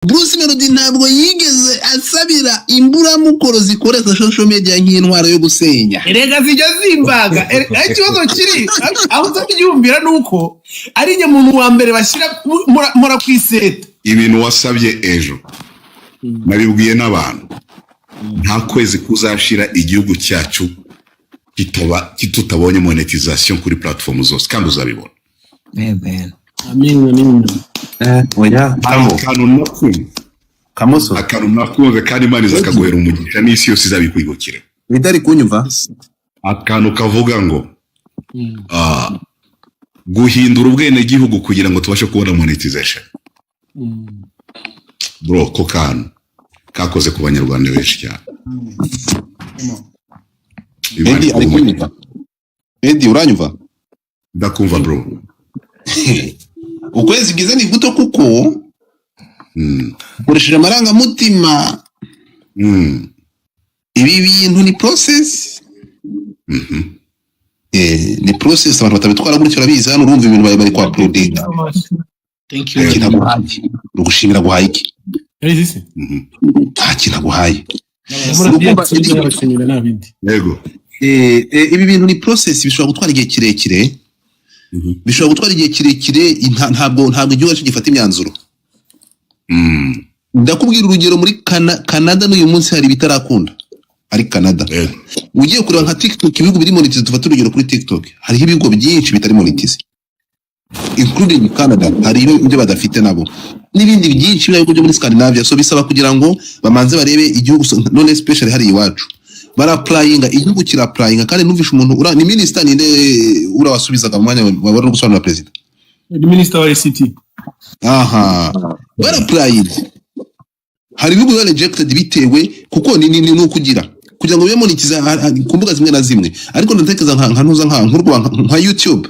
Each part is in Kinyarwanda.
Bruce Melody ntabwo yigeze asabira imburamukoro zikoresha social media nk'intwaro yo gusenya. Erega zijya zimbaga. Aho ikibazo kiri, aho utabyumvira, ni uko ari njye muntu wa mbere bashyira mura ku iseta. Ibintu wasabye ejo nabibwiye n'abantu, nta kwezi kuzashira igihugu cyacu kitaba tutabonye monetization kuri platform zose, kandi uzabibona. Amen. Amen, amen. Oya. Hari akantu nakunze. Kamoso. Akantu nakunze, kandi Imana izakaguhera umugisha n'isi yose izabikwibukira. Bidari kunyumva? Akantu kavuga ngo guhindura ubwenegihugu kugira ngo tubashe kubona monetization, bro, ko kantu kakoze ku Banyarwanda benshi cyane. Imana Edi ari iguhe umugisha. kunyumva? Edi, uranyumva? Ndakumva, bro. Ukwezi bwiza ni guto kuko ukoresheje amarangamutima. Ibi bintu ni process. Ni process, abantu batabitwara gutyo urabizi. Hano urumva ibintu bari kwa uploadinga. Thank you. Nta kintu aguhaye, ni ugushimira aguhaye iki? Yari se? Nta kintu aguhaye. Murabashimira, nta bindi. Yego. Ibi bintu ni process, bishobora gutwara igihe kirekire. Bishobora gutwara igihe kirekire. Ntabwo igihugu cyacu gifata imyanzuro. Ndakubwira urugero, muri Canada n'uyu munsi hari ibitarakunda, ari Canada. Ugiye kureba nka TikTok, ibihugu biri monetize, dufate urugero kuri TikTok, hariho ibigo byinshi bitari monetize, including Canada. Hari ibyo badafite nabo n'ibindi byinshi, biriya bihugu byo muri Scandinavia. So bisaba kugira ngo bamanze barebe igihugu. So, none especially hari iwacu bara-applyinga, igihugu kira-applyinga. Kandi numvishe umuntu ura ni minisita, ninde ura wasubizaga mu mwanya wa wari uri gusobanura perezida? Ni minisita wa ICT. Aha bara-applyinze, hari ibihugu biba rejected bitewe kuko ni ukugira ngo bibe monetize ku mbuga zimwe na zimwe. Ariko ndatekereza nka ntuza nka nk'u Rwanda, nka YouTube,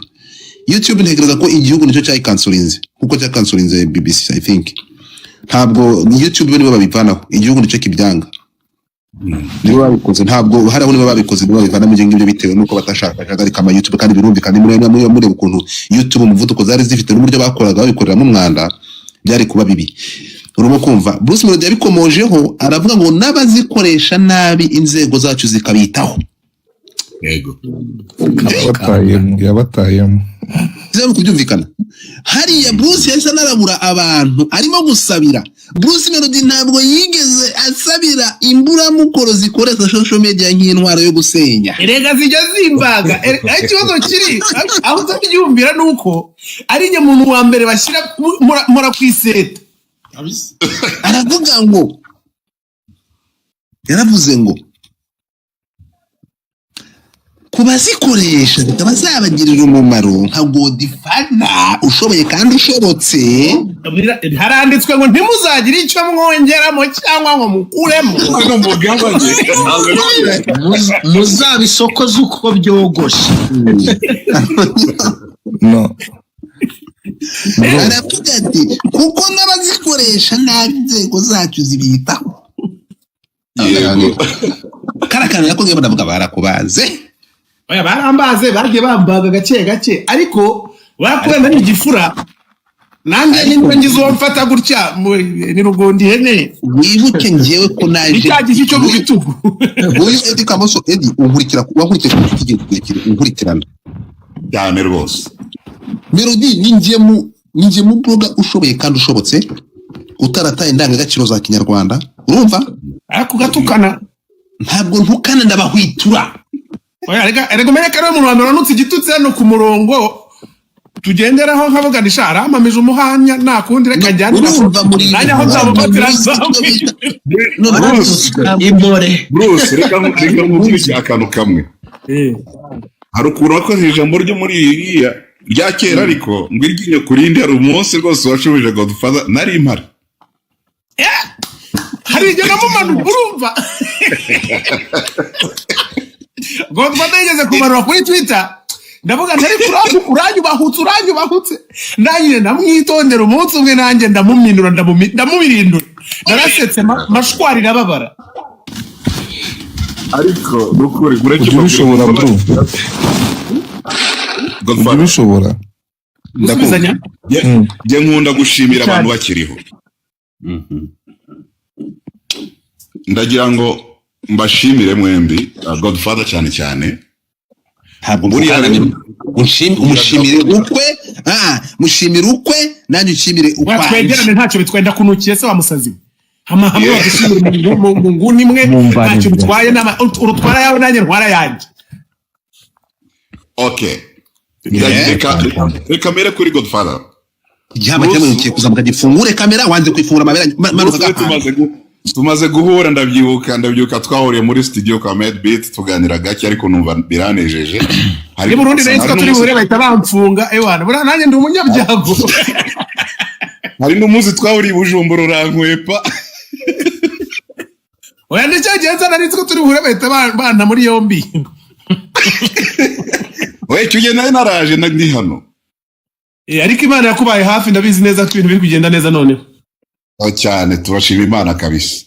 ntekereza ko igihugu nicyo cyayikansorinze kuko cyakansorinze BBC, I think. Ntabwo YouTube bo nibo babivanaho, igihugu nicyo kibyanga, nibo babikoze. Ntabwo hari aho nibo babikoze, nibo babivanamo ibyo ngibyo bitewe n'uko batashaka ama YouTube. Kandi birumvikana, muri mureba ukuntu YouTube umuvuduko zari zifite n'uburyo bakoraga babikoreramo umwanda, byari kuba bibi. Urimo kumva Bruce Melody yabikomojeho, aravuga ngo n'abazikoresha nabi inzego zacu zikabitaho. Yego. Yabatayemo, yabatayemo. Bizaba kubyumvikana. Hariya Bruce yahise anarabura abantu arimo gusabira. Bruce Melody ntabwo yigeze asabira imburamukoro zikoresha social media nk'intwaro yo gusenya. Erega zijya zimbaga. Aho ikibazo kiri, aho utabyumvira, ni uko ari njye muntu wa mbere bashyira mura ku iseta. Aravuga ngo, yaravuze ngo ku bazikoresha zikaba zabagirira umumaro nka Godfather ushoboye kandi ushobotse. Haranditswe ngo ntimuzagire icyo mwongeramo cyangwa ngo mukuremo. Hano mugabanye. Muzabisokoze uko byogoshe. No. Aravuga ati kuko n'abazikoresha nabi inzego zacu zibitaho. Yego. Kariya kantu nako ngiye ndavuga, barakubaze. Oya, barambaze, bagiye bambaga gake gake, ariko barakubenda ni igifura nanjye. Ariko- Nimba ngize uwo mfata gutya ni rugondi ihene. Wibuke njyewe ko naje Ni cya gishyi cyo mu bitugu. Uyu Edi Kamoso, Edi, unkurikira, wankurikira ku gihe kirekire, unkurikirana. Cyane rwose. Melody ni njye mu blogger ushoboye kandi ushobotse, utarataye indangagaciro za Kinyarwanda, urumva? Ariko ugatukana. Ntabwo ntukana, ndabahwitura. Oya, reka umenye ko ari we muntu wa mbere wanutse igitutsi hano ku murongo tugenderaho, nkavuga nti sha, arampamije umuhanya, nta kundi, reka njyane. Urumva muri Nanjye aho nzamufatira nzamwishyura. Bruce. Imore. Bruce, reka nkubwire akantu kamwe. Hari ukuntu wakoze ijambo ryo muri iriya rya kera, ariko ngo iryinyo ku rindi. Hari umunsi rwose washubije Godfather, nari mpari. Hari igihe namumanuka, urumva Godfather yigeze kumanura kuri Twitter, ndavuga nti ariko uranyubahutse, uranyubahutse. Nanjye ndamwitondera, umunsi umwe nanjye ndamuminura, ndamubirindura, narasetse mashwari irababara. Ariko nukuri mureke. Ujya ubishobora, bro, ujya Godfather. ubishobora. Gusubizanya. Njye nkunda gushimira abantu bakiriho. Ndagira ngo mbashimire mwembi, Godfather cyane cyane. Ntabwo Buriya mvukana. rero Umushimire ukwe, mushimire ukwe, nanjye unshimire ukwanjye. Twegerane, ntacyo bitwenda kunukiye se wa musazi we. Hama hamwe badushimira mu nguni imwe, ntacyo Mumvanize. bitwaye, urutwara yawe nanjye ntwara yanjye. Okay, reka mbere kuri Godfather. Igihamba cyamanukiye kuzamuka gifungure kamera, wanze kwifungura amabere, manuka Bruce, gahanga. Tumaze guhura, ndabyibuka twahuriye muri studio kwa Medbeat, tuganira gake, ariko numva biranejeje. Hari Niba urundi nari hari turi n'umunsi- buhure bahita bamfunga, ewana buriya nanjye ndi umunyabyago. Hari n'umunsi twahuriye i Bujumbura urankwepa. Oya, nicyo gihe nza nari nzi ko turi buhure bahita banta muri yombi. We, icyo gihe nari naraje ndi hano. Ariko Imana yakubaye hafi, ndabizi neza ko ibintu biri kugenda neza noneho. Oh, cyane, turashima Imana kabisa.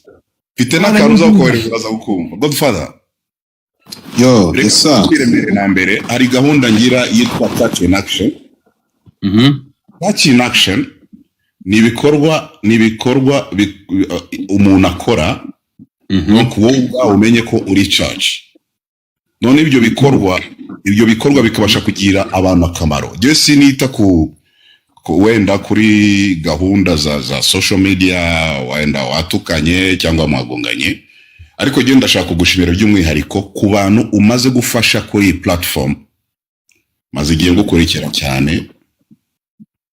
Mfite Imana n'akantu ni uza nziza. kohereza, uraza gukumva, Godfather. Yo. Reka Yes sir. tubwire mbere na mbere, hari gahunda ngira yitwa Touch in Action. Touch in Action ni ibikorwa umuntu akora, donc wowe ubwawe umenye ko uri church. None ibyo bikorwa bikabasha kugira abantu akamaro. Njyewe sinita ku wenda kuri gahunda za social media, wenda watukanye cyangwa mwagonganye, ariko njyewe ndashaka kugushimira by'umwihariko ku bantu umaze gufasha kuri iyi platform. Maze igihe ngukurikira cyane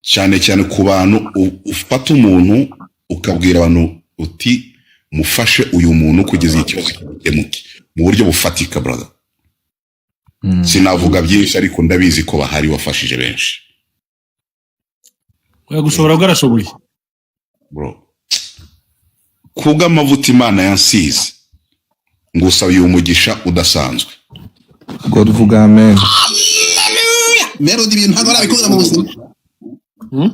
cyane cyane, ku bantu ufata umuntu ukabwira abantu uti: "Mufashe uyu muntu kugeza ikibazo gikemuke mu buryo bufatika." Brother, sinavuga byinshi, ariko ndabizi ko bahari wafashije benshi. Oya, gushobora bwarashoboye. Bro, kubw'amavuta Imana yansize, ngusabiye umugisha udasanzwe. God, vuga amen. Melody, ibintu ntabwo arabikora mu buzima.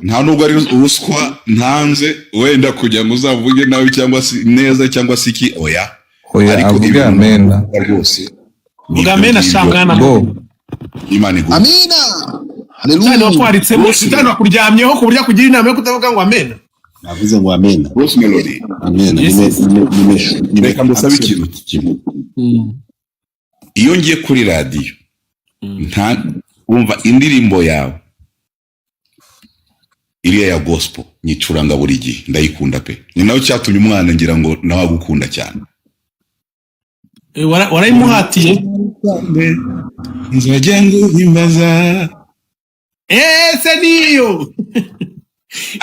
Nta nubwo ari ruswa ntanze wenda kugira ngo uzavuge nabi cyangwa se neza cyangwa se iki, oya. Oya. Ariko Avuge ibintu amen. navuga rwose ni Vuga ibyo amen. ngibyo. Ashangana. Bo. Imana iguhe. Amina. Satani Haleluya. wakwaritsemo, Satani wakuryamyeho ku buryo akugira inama yo kutavuga ngo amena. Navuze ngo amena. Bruce Melody. Amena. Yes, yes. Reka ngusabe ikintu kimwe. Iyo ngiye kuri radiyo, nta wumva indirimbo yawe iriya ya gospel, nyicuranga buri gihe, ndayikunda pe. Ni nayo cyatumye umwana ngira ngo nawe agukunda cyane. Warayimuhatiye. Nzajya nguhimbaza. Ese niyo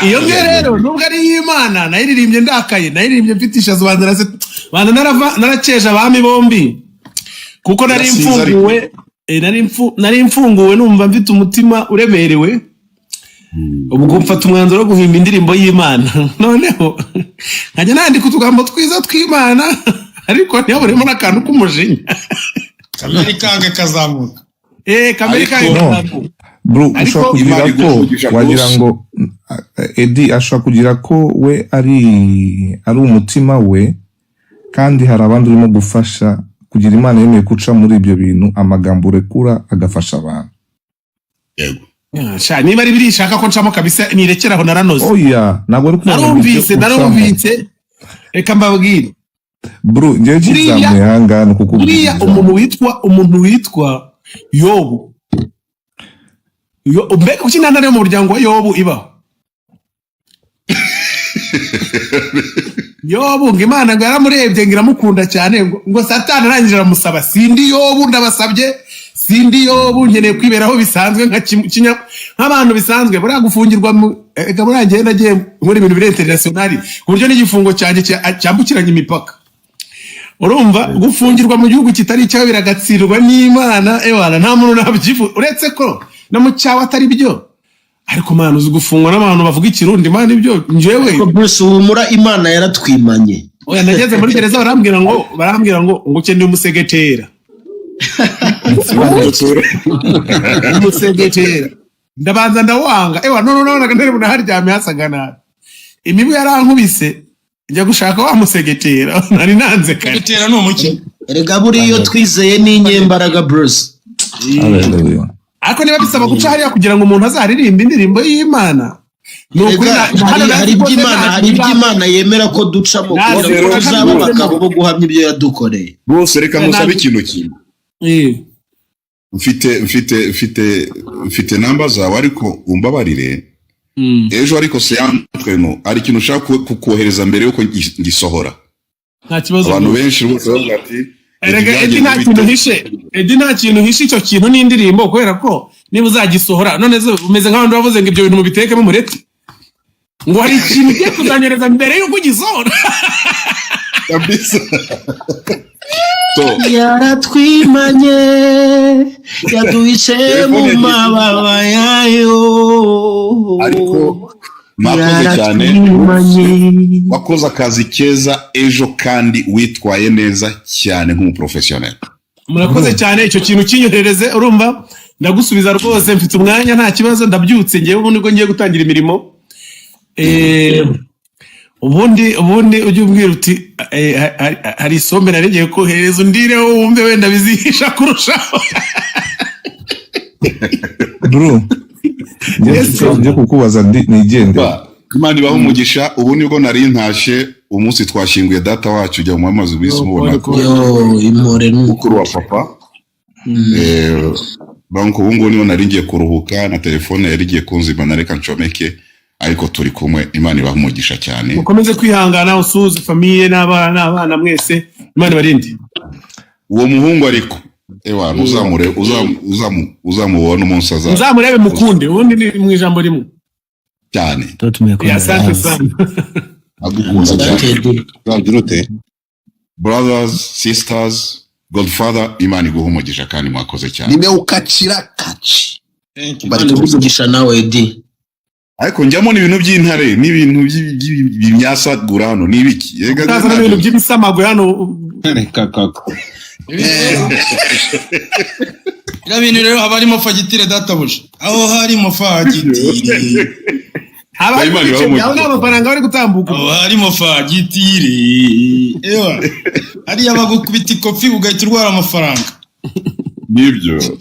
iyo ngiyo rero, nubwo ari iy'Imana, nayiririmbye ndakaye, nayiririmbye mfite ishazo, banza banza narakeje abami bombi, kuko nari Irasinze ariko. mfunguwe, nari mfunguwe, numva mfite umutima uremerewe. Ubwo mfata umwanzuro wo guhimba indirimbo y'Imana, noneho nkajya nandika utugambo twiza tw'Imana, ariko ntihaburemo n'akantu k'umujinya. Kamere kange kazamuka. Kamere Ariko- kange No. kazamuka. Bro, Ariko ushobora kugira Imana ko iguhe umugisha, wagira Bruce. ngo Edi ashobora kugira ko we ari umutima we, kandi hari abandi urimo gufasha kugira Imana yemeye guca muri ibyo bintu, amagambo urekura agafasha abantu. Yego. Sha, niba ari biri ishaka ko ncamo kabisa, nirekere aho, naranoze. Oya, ntabwo ari kuvuga ngo Narumvise. ibyo ucamo. Narumvise, reka mbabwire. Bro, njyewe kizamuye ahangaha ni ukukubwira Buriya ijambo. umuntu witwa Yobu. Mbega kuki nta ntare yo mu muryango wa Yobu ibaho? Yobu ngo Imana ngo yaramurebye ngo iramukunda cyane, ngo Satani arangije aramusaba: "Sindi Yobu, ndabasabye, sindi Yobu, nkeneye kwiberaho bisanzwe nka nk'abantu bisanzwe." Buriya gufungirwa mu ega, buriya njyewe nagiye nkora ibintu biri international ku buryo n'igifungo cyanjye cyambukiranya imipaka. Urumva, gufungirwa mu gihugu kitari icyawe biragatsirwa n'Imana. Ewana, nta muntu nabyifu, uretse ko no mu cyawe atari byo, ariko mana, uzi gufungwa n'abantu bavuga Ikirundi? Mana, ibyo njyewe Ariko Bruce, humura, Imana yaratwimanye. Oya, nageze muri gereza barambwira ngo ukeneye umusegetera. Umusegetera ndabanza ndawanga. Ewa, none nabonaga ntari bunaharyame, hasaga nabi, imibu yarankubise, njya gushaka wa musegetera nari nanze kare. Gutera ni umuki? Erega buriya iyo twizeye ni inyembaraga, Bruce. Hallelujah. Ariko niba bisaba guca hariya kugira ngo umuntu azaririmbe indirimbo y'Imana. Ni ukuri Erega, hano hari hari nzi ko ibyo Imana nta hari kintu ibyo Imana yemera ko ducamo Nazi kugira ngo ko tuzaba nta- abagabo bo guhamya ibyo yadukoreye. Bose, reka musabe Ntabwo- ikintu kimwe. Mfite namba zawe, ariko umbabarire ejo, ariko c'est entre nous, hari ikintu ushaka kukohereza mbere yuko ngisohora. Nta kibazo. Abantu benshi rwose bavuga ati Erega "Ibi Edi, nta byagenze kintu bite?" uhishe. Edi, nta kintu uhishe. Icyo kintu ni indirimbo, kubera ko niba uzagisohora none se umeze nk'abantu bavuze ngo ibyo bintu mubitekemo umureti, ngo hari ikintu ugiye kuzanyereza mbere y'uko ugisohora. Kabisa. So Yaratwimanye, yaduhishe mu Telefone mababa yayo. Ariko mwakoze cyane. Yaratwimanye. Wakoze akazi keza ejo kandi witwaye neza cyane nk'umuprofessionnel. Murakoze cyane. Icyo kintu kinyoherereze, urumva, ndagusubiza rwose. Mfite umwanya, nta kibazo. Ndabyutse ngewe ubundi bwo ngiye gutangira imirimo. Ubundi ujye umbwira uti hari isombe nari ngiye kohereza, undireho wumve wenda bizihisha kurushaho. Bro, njye Yes, mfite ikibazo ngiye kukubaza nigendere. Imana ibahe umugisha. Ubu nibwo nari ntashye. Umunsi twashyinguye data wacu, ujya mu mamazi wisi umubona ko Yo, impore. Mukuru wa papa. Donc ubu ngubu niho nari ngiye kuruhuka, na telefone yari igiye kunzima, na reka ncomeke, ariko turi kumwe. Imana ibahe umugisha cyane. Mukomeze kwihangana, usuhuze famille n'abana mwese. Imana ibarinde. Uwo muhungu ariko ewa ntuzamure, uzamubona umunsi azaza. Nzamurebe mukunde, ubundi ni mu ijambo rimwe. Cyane. Ya, asante sana. Agukunda cyane. Uzagira ute? Brothers, sisters, Godfather, Imana iguha umugisha kandi mwakoze cyane. Nimeukachira kachi. Thank you. Imana iguhe umugisha nawe, Edi. Ariko njyamo n'ibintu by'intare n'ibintu by'imyasagura hano ni ibiki? Erega Utaza n'ibintu by'ibisamagwe hano. Reka kaka. Biriya bintu rero haba harimo fagitire, databuja, aho harimo fagitire. Haba harimo Imana ibice ibahe byawe umugisha. n'amafaranga bari gutambuka. Aho harimo fagitire, ewa hariya bagukubita ikofi ugahita urwara amafaranga. Nibyo.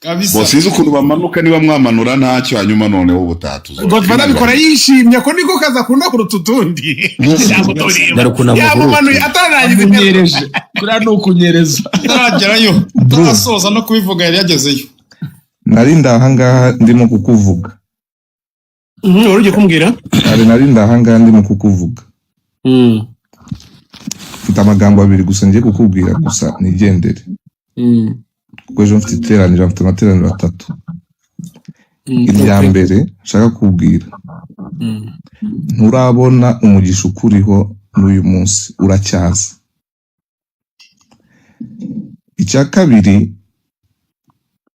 Kabisa. Bo sinzi ukuntu bamanuka, niba mwamanura ntacyo, hanyuma noneho ubutaha tuzo. Godfather abikora yishimye, ko niko kazi akunda kuruta utundi. Dore ukuntu Yamumanuye amuhuruta. atararangiza interuro. Amunyereje, kuriya ni ukunyereza. Ataragerayo, atarasoza no kubivuga yari yagezeyo. Nari ndahangaha ndimo kukuvuga. Wari ugiye kumbwira? Nari ndahangaha ndimo kukuvuga. Mfite amagambo abiri gusa ngiye kukubwira gusa nigendere, kuko ejo mfite iteraniro, mfite amateraniro atatu. Irya mbere nshaka kukubwira, nturabona umugisha ukuriho n'uyu munsi uracyaza. Icya kabiri,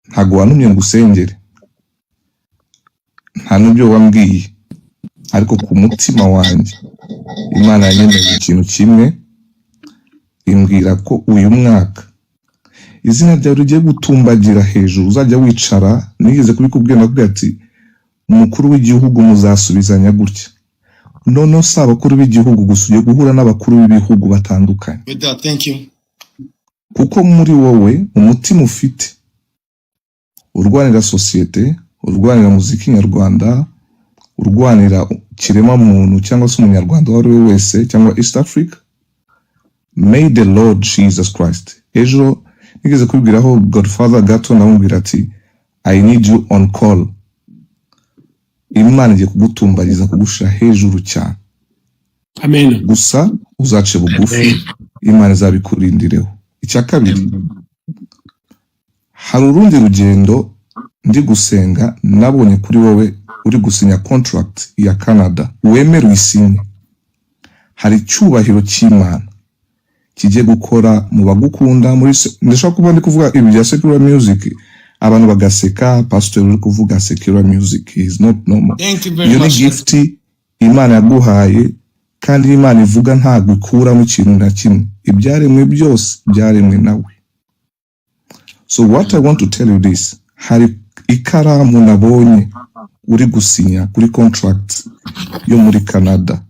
ntabwo wantumye ngo usengere, nta n'ibyo wambwiye, ariko ku mutima wanjye Imana yanyemeje ikintu kimwe, imbwira ko uyu mwaka izina ryawe rigiye gutumbagira hejuru, uzajya wicara. Nigeze kubikubwira, nakubwira ati umukuru w'igihugu muzasubizanya gutya. Noneho si abakuru b'igihugu gusa, ugiye guhura n'abakuru b'ibihugu batandukanye. With that, thank you. Kuko muri wowe umutima ufite urwanira sosiyete, urwanira muziki nyarwanda, urwanira kirema muntu cyangwa se umunyarwanda uwo ari we wese cyangwa East Africa. May the Lord Jesus Christ, ejo nigeze kubibwiraho Godfather gato, ndamubwira ati I need you on call. Imana igiye kugutumbagiza, kugushyira hejuru cyane. Amen. Gusa uzace bugufi, Imana izabikurindireho. Icya kabiri, hari urundi rugendo ndi gusenga nabonye kuri wowe, uri gusinya contract ya Canada. Wemere uyisinye. Hari icyubahiro cy'Imana kigiye gukora mu bagukunda muri ndashaka kuba ndi kuvuga ibi bya secular music, abantu bagaseka: pastor uri kuvuga secular music is not normal. Thank you very Iyo ni much. gift Imana yaguhaye, kandi iyo Imana ivuga ntabwo ikuramo ikintu na kimwe. Ibyaremwe byose byaremwe nawe. So what I want to tell you this: hari ikaramu nabonye uri gusinya kuri contract yo muri Canada.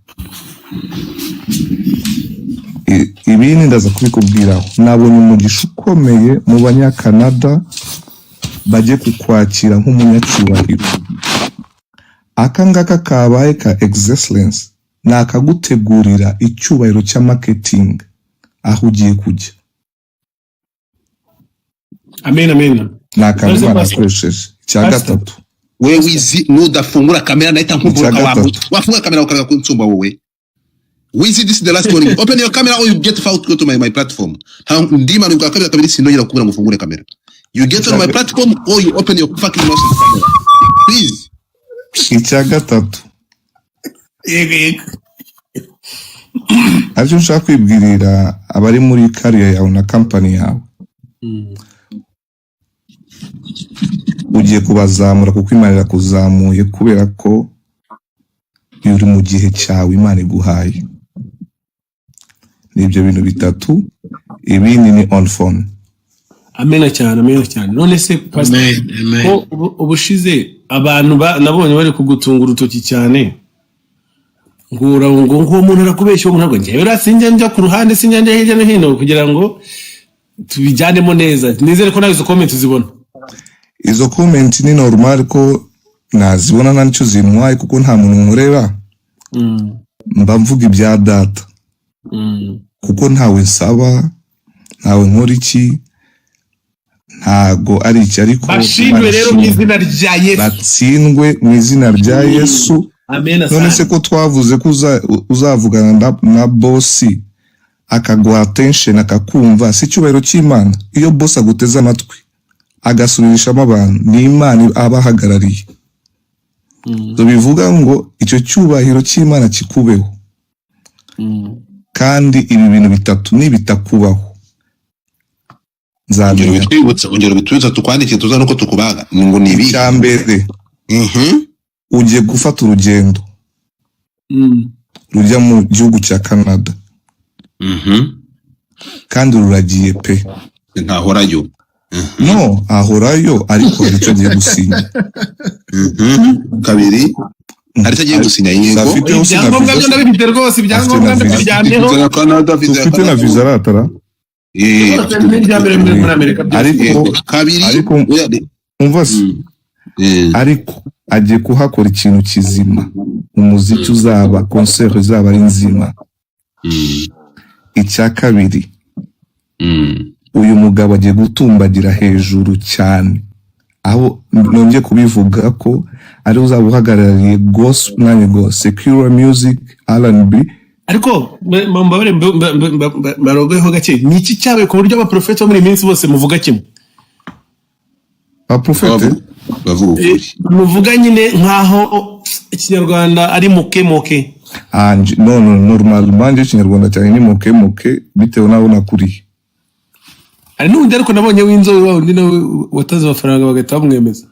Ibindi ndaza kubikubwiraho. Nabonye umugisha ukomeye mu Banyakanada, bagiye kukwakira nk'umunyacyubahiro. Aka ngaka kabaye ka excellence ni akagutegurira icyubahiro cya marketing aho ugiye kujya. Amen, amen. Ni akantu Maze Imana Pastor, yakoresheje. Icya Pastor. gatatu. We wizi, nudafungura kamera nahita nkumbuka. Icya gatatu. Wafungura kamera ukareka kunsumba wowe. Wizi, this is the last warning. Open your camera or you get out, go to my platform. Ndima bwa kabiri kabiri, sinongera kubura ngo ufungure kamera. You get on my platform or you open your fucking mouth and camera, please. Icya gatatu, Yego, yego. aricyo nshaka kwibwirira abari muri career yawe na company yawe, ugiye kubazamura kuko Imana irakuzamuye, kubera ko uri mu gihe cyawe Imana iguhaye. Ni ibyo bintu bitatu, ibindi ni on phone. Amena cyane, amena cyane. None se Pastor, Amen, amen. ko ubushize abantu nabonye bari kugutunga urutoki cyane, ngo ngo uwo muntu arakubeshya, uwo muntu ntabwo. Njyewe rero sinjya njya ku ruhande, sinjya njya hirya no hino kugira ngo tubijyanemo neza. Nizere ko nawe izo comment uzibona. Izo comment ni normal ko nazibona, nta nicyo zintwaye kuko nta muntu nkorera. Mba mvuga ibya data kuko ntawe nsaba, ntawe nkora iki, ntago ari iki, ariko Bashindwe Imana rero mu ishimwe. izina rya Yesu. Batsindwe mu izina rya Yesu. Amen. None se ko twavuze ko uzavugana na boss akaguha attention, akakumva, si icyubahiro cy'Imana? Iyo boss aguteze amatwi agasubirishamo abantu, ni Imana aba ahagarariye. So bivuga ngo icyo cyubahiro cy'Imana kikubeho. Kandi ibi bintu bitatu nibitakubaho, Ongera nzamenya. ubitwibutse, ongera ubitwibutse, tukwandikire, tuza nuko tukubaga. Ni ngo ni ibihe? Icya mbere, ugiye gufata urugendo rujya mu gihugu cya Canada, kandi ruragiye pe. Ntahorayo. No, ahorayo, ariko hari icyo agiye gusinya. Kabiri, hari icyo agiye gusinya, yego. Afite hose na Ibyangombwa byo visa. ndabifite rwose, ibyangombwa Afite na visa. ndabiryamyeho. Visa ya Canada, visa ya Ufite na Canada. visa aratara. Afite N'ibya mbere muri Amerika byose. Ariko Yego. Kabiri. Ariko oya, umva se, ariko agiye kuhakora ikintu kizima, umuziki uzaba, concert izaba ari nzima. Icya kabiri, uyu mugabo agiye gutumbagira hejuru cyane, aho nongeye kubivuga ko ari uzaba uhagarariye gospel, nani, go secular music, R&B. Ariko mbabare, mbarogeho gake. Ni iki cyabaye ku buryo abaprofeti bo muri iyi minsi bose muvuga kimwe? Abaprofete? Bavuga ukuri. Muvuga nyine nkaho ikinyarwanda ari muke muke. Ah, no, normal manje ikinyarwanda cyane ni muke muke, bitewe n'aho nakuriye. Hari n'undi ariko nabonye w'inzobe, wa undi nawe watanze amafaranga bagahita bamwemeza.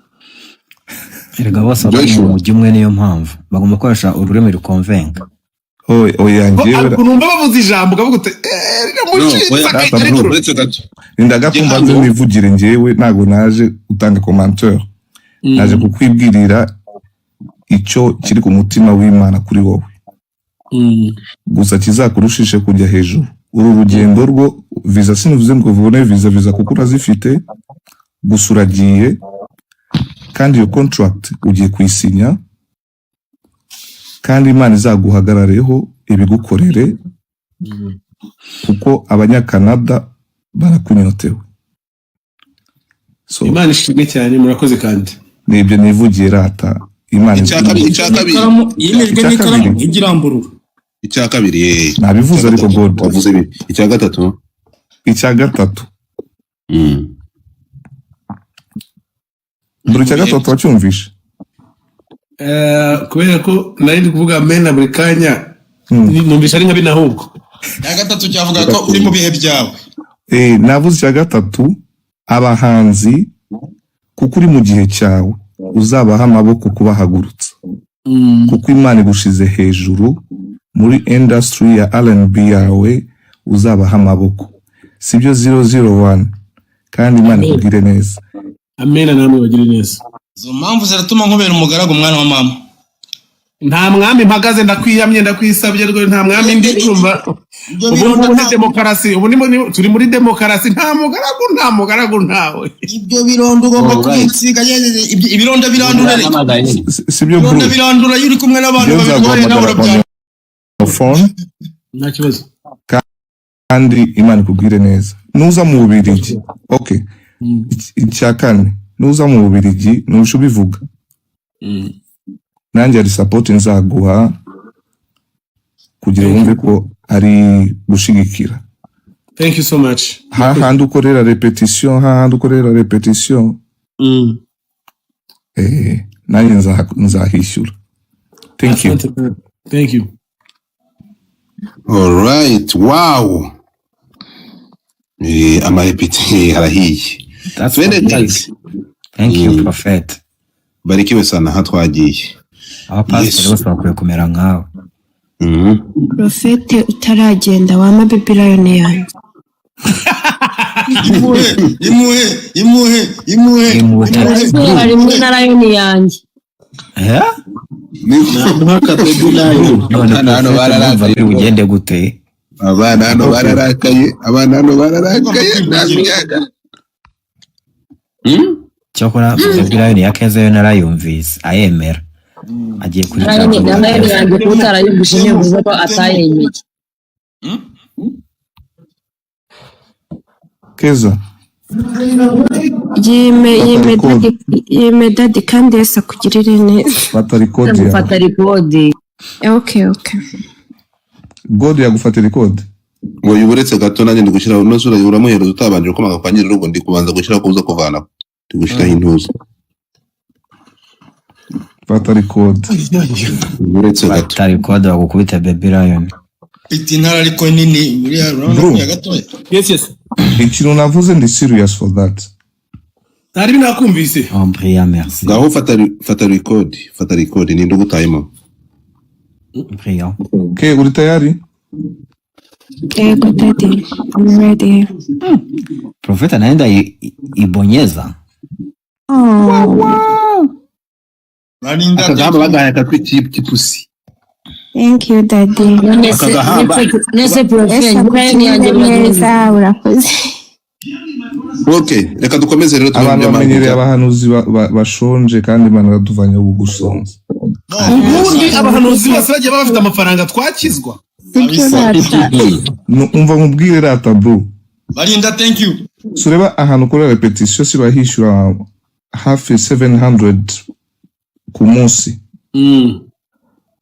Erega bose baba bari mu Joshua. mujyi umwe, niyo mpamvu bagomba gukoresha ururimi rukonvenga. Oya, Ko njyewe ukuntu wumva bavuze ijambo ukavuga uti eee, No, oya, riramucitse Data, agahita bro. Uretse gato. Rinda gakumva Njye hano- nivugire. Njyewe ntago naje gutanga commentaire, naje kukwibwirira icyo kiri ku mutima w'Imana kuri wowe gusa kizakurushishe kujya hejuru. Uru rugendo rwo visa, sinuvuze ngo ubone visa, visa kuko urazifite, gusa uragiye kandi iyo contract ugiye kuyisinya, kandi Imana izaguhagarareho ibigukorere, kuko Abanyakanada barakunyotewe. So Imana ishimwe cyane, murakoze kandi. Nibyo nivugiye rata, Imana Icya kabiri, icya kabiri. Ikaramu yemejwe Icya n'ikaramu kabiri. ijya iramburura. Icya kabiri, eh. Nabivuze ariko, God. Wavuze ibi. Icya gatatu. Icya gatatu. Dore icya gatatu wacyumvishe? Kubera ko nari ndi kuvuga amena buri kanya, numvise ari nka bine ahubwo. Icya gatatu cyavuga ko uri mu bihe byawe. Navuze icya gatatu, abahanzi, kuko uri mu gihe cyawe, uzabaha amaboko kubahagurutsa, kuko Imana igushize hejuru muri industry ya R&B yawe, uzabaha amaboko, sibyo? 001, kandi Imana ikugire neza. Amena, namwe bagire neza. Izo mpamvu ziratuma nkubera umugaragu, mwana wa mama. Nta mwami mpagaze, ndakwiyamye, ndakwisabye rwe, nta mwami ndi kumva. Ibyo Ubu bironda ngubu ni demokarasi, ubu turi muri demokarasi, nta mugaragu, nta mugaragu, ntawe. Ibyo birondo ugomba kubisiga. Ibironda birandura reka. Si byo, bro? Ibironda birandura iyo uri kumwe n'abantu Njyewe babirwaye, nawe nzaguhamagara urabyandura. On your phone. Nta kibazo. Kandi Imana ikubwire neza nuza mu Bubirigi. Okay, icya kane, nuza mu Bubirigi nurusha ubivuga, nanjye hari support nzaguha kugira wumve ko ari gushigikira. Thank you so much. Hahandi ukorera répétition, hahandi ukorera répétition, nanjye nzahishyura. Thank you. Asante. Thank you. Alright, wow. Amarepeti harahiye. That's Benedict. what. Thank you, prophet. Barikiwe sana aha twagiye. Abapasitori Yesu. bose bakwiye kumera nkawe. Prophète, utaragenda wama Baby Lion yanjye. Imuhe, imuhe, imuhe, imuhe. Imuhe. Imuhe. Harimo na Lion yanjye. Eh? Namuha aka Baby Lion. None Abana hano prophet, urumva bararakaye. biri bugende gute? Abana hano bararakaye, abana hano bararakaye, nta miyaga. Cyakora Baby Lion ya Keza yo narayumvise, ayemera agiye kuri Lion, Lion yanjye kuba utarayumvise ntibivuze ko atayemeye. Keza. Yime, yime. Fata record. Daddy, yime daddy, kandi Yesu akugirire neza. Fata record yawe. Gufata record. Okay. God yagufatira record. Ngo uretse gato, nanjye ndi gushyiraho ntuzi, uramuhereza utabanje gukomanga kwa nyir'urugo. Ndi kubanza gushyiraho kuza kuvanaho, ndi gushyiraho intuza. Fata record. Uretse gato. Fata record, bagukubita Baby Lion. Mfite intara ariko nini buriya, urabona Bro. ko ya gatoya. Yes. Ikintu navuze, ndi serious for that. Ntari nakumvise. Ombria, merci. Ngaho fata, fata record, fata record, ninde ugutayemo? Brillant. Okay, uri tayari? Yego daddy, I'm ready. Prophet anaenda ibonyeza. Oh. Barinda. Akagahamba bagahaye akatwi k'ipusi. Thank you, daddy. Nese Aka gahamba. nese prophet, Yesu Lion yanjye akugirire biragenze. neza, urakoze. Okay, reka dukomeze rero tuve mu Abantu by'amahanga. bamenyereye abahanuzi bashonje, kandi Imana iraduvanye ubu gusonza. Ubundi abahanuzi bose bagiye baba bafite amafaranga twakizwa. Sibyo rata. Umva nkubwire rata, bro. Barinda, thank you. So ureba ahantu ukorera répétition, si bahishyura hafi 700 ku munsi?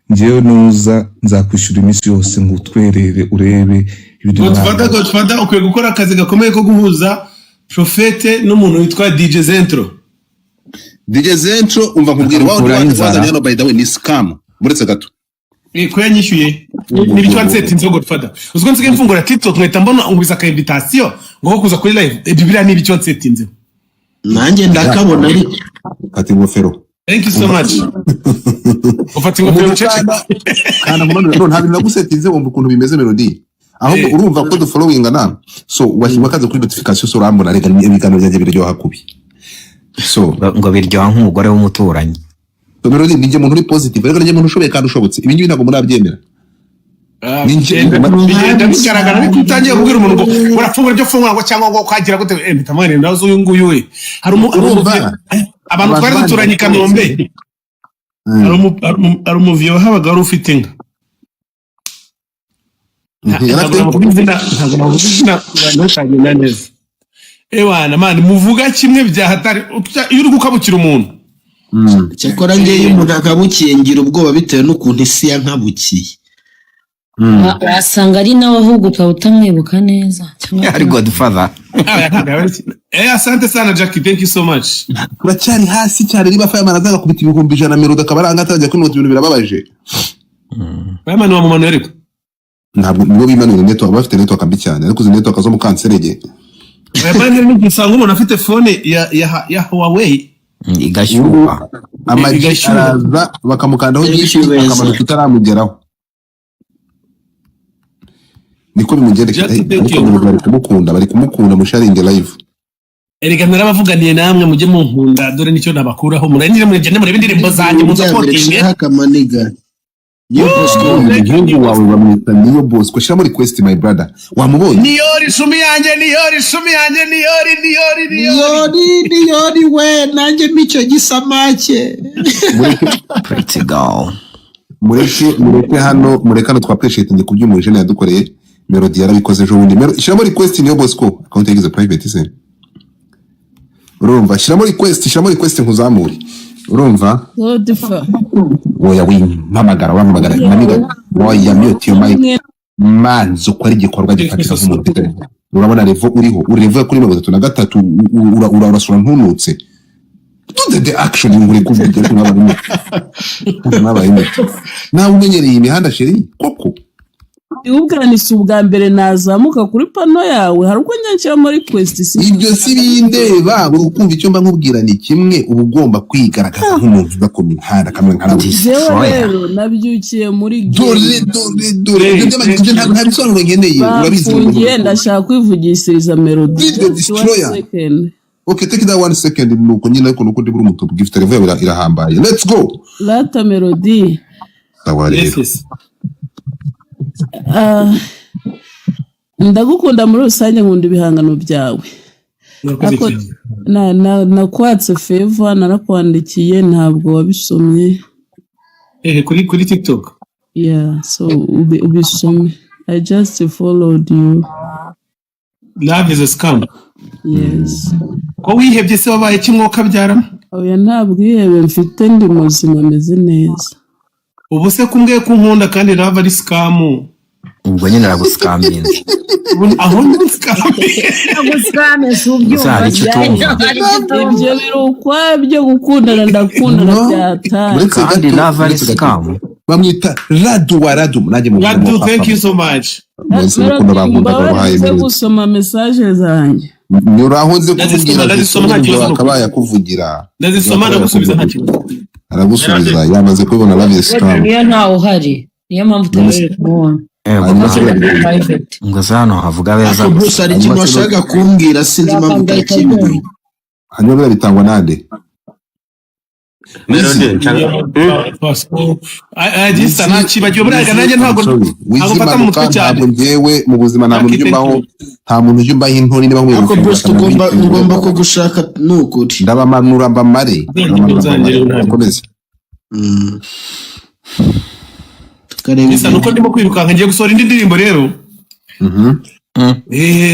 Njyewe nuza nzakwishyura iminsi yose ngo utwerere urebe ibiri. Godfather, Godfather, ukwiye gukora akazi gakomeye ko guhuza Prophète n'umuntu witwa DJ Zentro. DJ Zentro, umva nkubwire, wa Akamukuraho wundi inzara. wazanye hano, by the way, ni scam. Uretse gato. Ko yanyishyuye n'ibyo wansetinzeho, Godfather. Uziko nsigaye mfungura TikTok nkahita mbona ngwiza aka invitation ngo ko kuza kuri live. Ibyo biriya ni ibiki wansetinzeho? Nanjye ndakabona ariko. Fata ingofero. Thank you so much. Ufata ingofero Umuntu ucece. Kanda nkumanure. No, nta bintu nagusetinze, wumva ukuntu bimeze, Melody. Ahubwo urumva ko dufollowinga na so wakaze kuri notification, so urambona. Reka, ibiganiro byanjye biraryoha kubi, so Ngo biryoha nk'umugore w'umuturanyi. So Melody, ni njye muntu uri positive, ariko ni njye muntu ushoboye kandi ushobotse. Ibi ngibi ntabwo murabyemera. Ni njye. Bigenda bigaragara, ariko utangiye kubwira umuntu ngo urafungura ibyo fungura, ngo cyangwa ngo ukagira gute, mpita mwana nawe uyu nguyu we hari Urumva? Abantu twari Abantu duturanye i Kanombe, hari umuviyo wahabaga wari ufite inka. Yari Ntabwo afite navuga izina, ntabwo navuga izina, ntutagenda neza. Ewana man, muvuga kimwe byahatari iyo uri gukabukira umuntu. Cyakora njyewe iyo umuntu akabukiye ngira ubwoba bitewe n'ukuntu isi yankabukiye. Wasanga ari nawe ahubwo ukaba utamwibuka neza cyangwa Ari Godfather. Ah, ntabwo yaba ari asante sana Jackie, thank you so much. Turacyari hasi cyane. Niba Fireman azaga kubita 100,000, Melody akaba ari ahangaha atangiye kwinota, ibintu birababaje. Fireman wamumanuye ariko. Ntabwo nibo bimanura network, bafite network mbi cyane, ariko izi network zo mu Kanserege. Fireman hari n'igihe usanga umuntu afite phone ya Huawei. Igashyuha. Amaji Igashyuha. araza bakamukandaho byinshi, Igashyuha. akamanuka itaramugeraho, niko bimugendekera. Jackie, thank Ariko you. Melody bari kumukunda, bari kumukunda, musharinge live. Erega narabavuganiye, namwe mujye munkunda, dore nicyo nabakuraho, murangire mugende murebe indirimbo zanjye muzapotinge. Akamaniga. Niyo Bosco. Umuhungu wawe bamwita Niyo Bosco. Shyiramo request, my brother. Wamubonye? Niyori, ishumi yanjye, Niyori, ishumi yanjye, Niyori, Niyori, Niyori. Niyori, Niyori we, nanjye micyo gisamake. Mureke. Pretty girl. Mureke hano, mureke hano twa appreciate ku by'umuntu jene yadukoreye. Melody yarabikoze ejo bundi. Shyiramo request, Niyo Bosco. Account yagize private se? Urumva, shyiramo request, shyiramo request nkuzamure, urumva? Godfa. Oya, wimpamagara, wampamagara namiga. Oya, mute your mic. Manzi, ukora igikorwa gifatika nk'umuntu ufite, urabona level uriho, uri level kuri 33, urasura ntunutse. Do the action. Nguri kuvuga mwabaye muti nawe umenyereye imihanda, chérie, koko. Ubwanise ubwa mbere nazamuka kuri pano yawe, hari ubwo njya nshyiramo request si? Ibyo si bindeba. Uri kumva, icyo mba nkubwira ni kimwe: uba ugomba kwigaragaza nk'umuntu uva ku mihanda kamwe nka nawe. Jewe Destroyer. rero nabyukiye muri Dore game. Dore ibyo ibyo nta bisobanuro nkeneye, urabizi. Bamfungiye, ndashaka kwivugishiriza Melody. Be the Just one destroyer. second. Okay, take that one second. Nuko nyine, ariko nuko ndi buri umutubu gift level yawe irahambaye. Let's go. Rata Melody. Sawa. Yes. Rero Yes. Ah, ndagukunda muri rusange, nkunda ibihangano byawe. Murakoze Ariko cyane. nakwatse favor, narakwandikiye, ntabwo wabisomye. Ehe, kuri TikTok? Yeah, so ubisome. I just followed you. Love is a scam. Yes. Ko wihebye se, wabaye kimwoka byaramo? Oya, nta bwihebe mfite, ndi muzima, ameze neza. Ubu se kumbwiye ko unkunda kandi love ari scam? Ubwo nyine aragusikaminze. Ubu aho ni scam. Aguscam si Gusa ubyumva. hari icyo utumva. Hari icyo utumva. Ibyo biri ukwabyo, gukundana ndakundana No. byataye. Uretse Kandi gato, love ari uretse gato. scam. Bamwita Radu wa Radu, nanjye mu Radu, thank you so much. Munsi rukundo bankundaga bahaye Mbabarire Melody. gusoma message zanjye. Nyuraho nze Ndazisoma, kukubwira. ndazisoma, nta kibazo. Akabaye akuvugira. Ndazisoma, ndagusubiza, nta kibazo. Aragusubiza, yamaze kubibona, love is scam. Niyo ntawe uhari, niyo mpamvu tutabere kumubona. Yego. Hanyuma se Private. Ngo za hano havuga beza Ariko gusa. Bruce, hari ikintu Hanyuma se washakaga kumbwira, sinzi impamvu Yakangahita utakimbwiye. abyumva. Hanyuma biriya bitangwa nande? Melody, nshaka Gisa ntakibagiwe buriya, nanjye ntabwo Sorry. ntabwo mfata mu mutwe Wizimanuka cyane. ntabwo njyewe mu buzima nta muntu Lucky, ujya umbaho, thank you. nta muntu ujya umbaho intoni niba nkwiye Ariko gufungura Bruce, tugomba ngomba kugushaka ni ukuri. Ndabamanura mbamare, ndabamanura mbamare. Bakomeze. Tukareba Gisa nuko ndimo kwirukanka, ngiye gusohora indi ndirimbo rero.